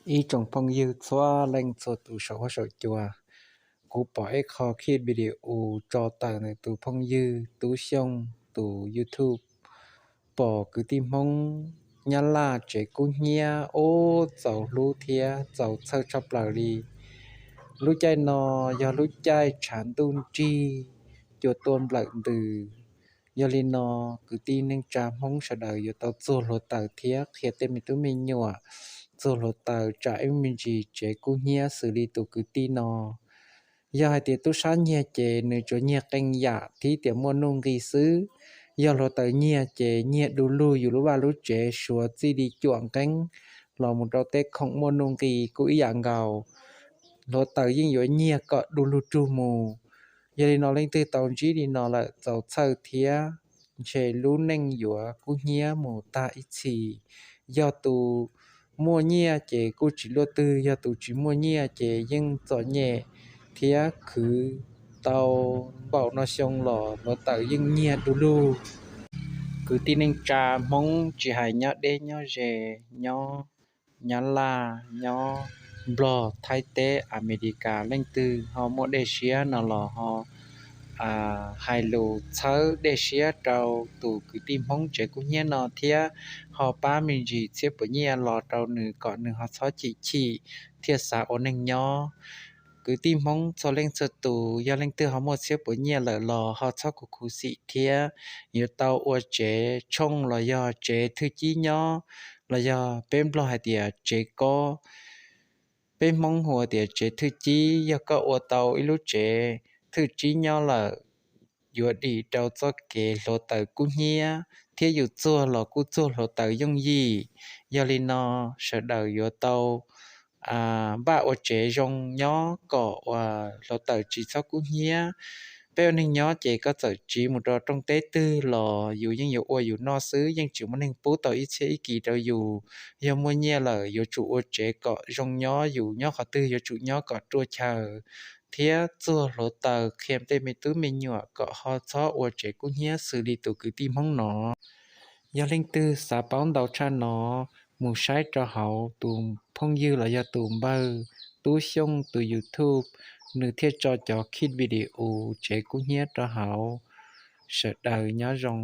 Ib tsoom phooj ywg txhua leej txhua tus saum huab saum cua, kuv pom ib qho khij video tso tawm ntawm tus phooj ywg Tub Xyooj tus YouTube pom kwv tij Hmoob Nyab Laj tsev kub hnyiab ub txaus hlub thiab txaus txhawj tshaj plaws li. Lub caij no yog lub caij tshav ntuj nrig, cua tuaj nplawm ntws. Yog li no, kwv tij neej tsa Hmoob sawv daws yuav tau txuag hluav taws thiab qhia tej me tub me nyuam txuag hluav taws tsam ib me ntsis tsev kub hnyiab xws li tus kwv tij no. Yog hais tias tub sab nyiag ces nws tsuas nyiag qee yam thib tias muaj nuj nqis xwb. Yog hluav taws nyiag ces nyiag du lug yus lub vaj lub tsev suav txij li cuam nqeeb los mus rau tej khoom muaj nuj nqis kuj ib yam nkaus. Hluav taws yeej yuav nyiag kom du lug rug mus. Yog li no leej twg tau ntsib li no lawm txaus txhawj thiab ntshe lub neej yuav kub hnyiab mus tag ib txhis. Yog tus muaj nyiaj ces kuj tsis luaj twg, yog tus tsis muaj nyiaj ces yeej txom nyem thiab khwv tau npaum no xyoo los hluav taws yeej nyiag du lug. Kwv tij neej tsa Hmoob tsis hais nyob deb nyob ze, nyob Nyab Laj, nyob Nplog, Thaib teb, Amelikas, leej twg ho muaj dej siab no los ho hais lus txhawb dej siab rau tus kwv tij Hmoob tsev kub hnyiab no thiab ho pab me ntsis txhiab puas nyiaj los rau nws kom nws ho txhob chim chim thiaj xav ua neeg nyob. Kwv tij Hmoob txhua leej txhua tus, yog leej twg ho muaj txhiab puas nyiaj lawm los ho txhob khuv khuv xim thiab yuav tau ua tsev tshooj los yog tsev thwj cib nyob, los yog peb Nplog hais tias tsev kob, peb Hmoob hu tias tsev thwj cib. Yog koj ua tau ib lub tsev thwj cib nyob lawm, yuav dim rau txoj kev hluav taws kub hnyiab thiab yus txuag los kuj txuag hluav taws yooj yim. Yog li no, sawv daws yuav tau npaj ua tsev zoo nyob kom uas hluav taws tsis txhob kub hnyiab. Peb ua neeg nyob ces koj txawm tsiv mus rau rooj teb twg los yus yeej yuav ua yus noj xwb, yeej tsis muaj neeg pub tau ib txhiab ib kis rau yus. Yog muaj nyiaj lawm yuav tsum ua tsev kom zoo nyob, yus nyob qhov twg yuav tsum nyob kom ruaj chaw thiab txuag hluav taws qhia tej me tub me nyuam kom ho txhob ua tsev kub hnyiab xws li tus kwv tij Hmoob no. Yog leej twg xav paub ntau tshaj no, mus saib rau hauv tus phooj ywg los yog tus npawg Tub Xyooj tus YouTube, nws thiaj tso cov khij video tsev kub hnyiab rau hauv. Sawv daws nyob zoo.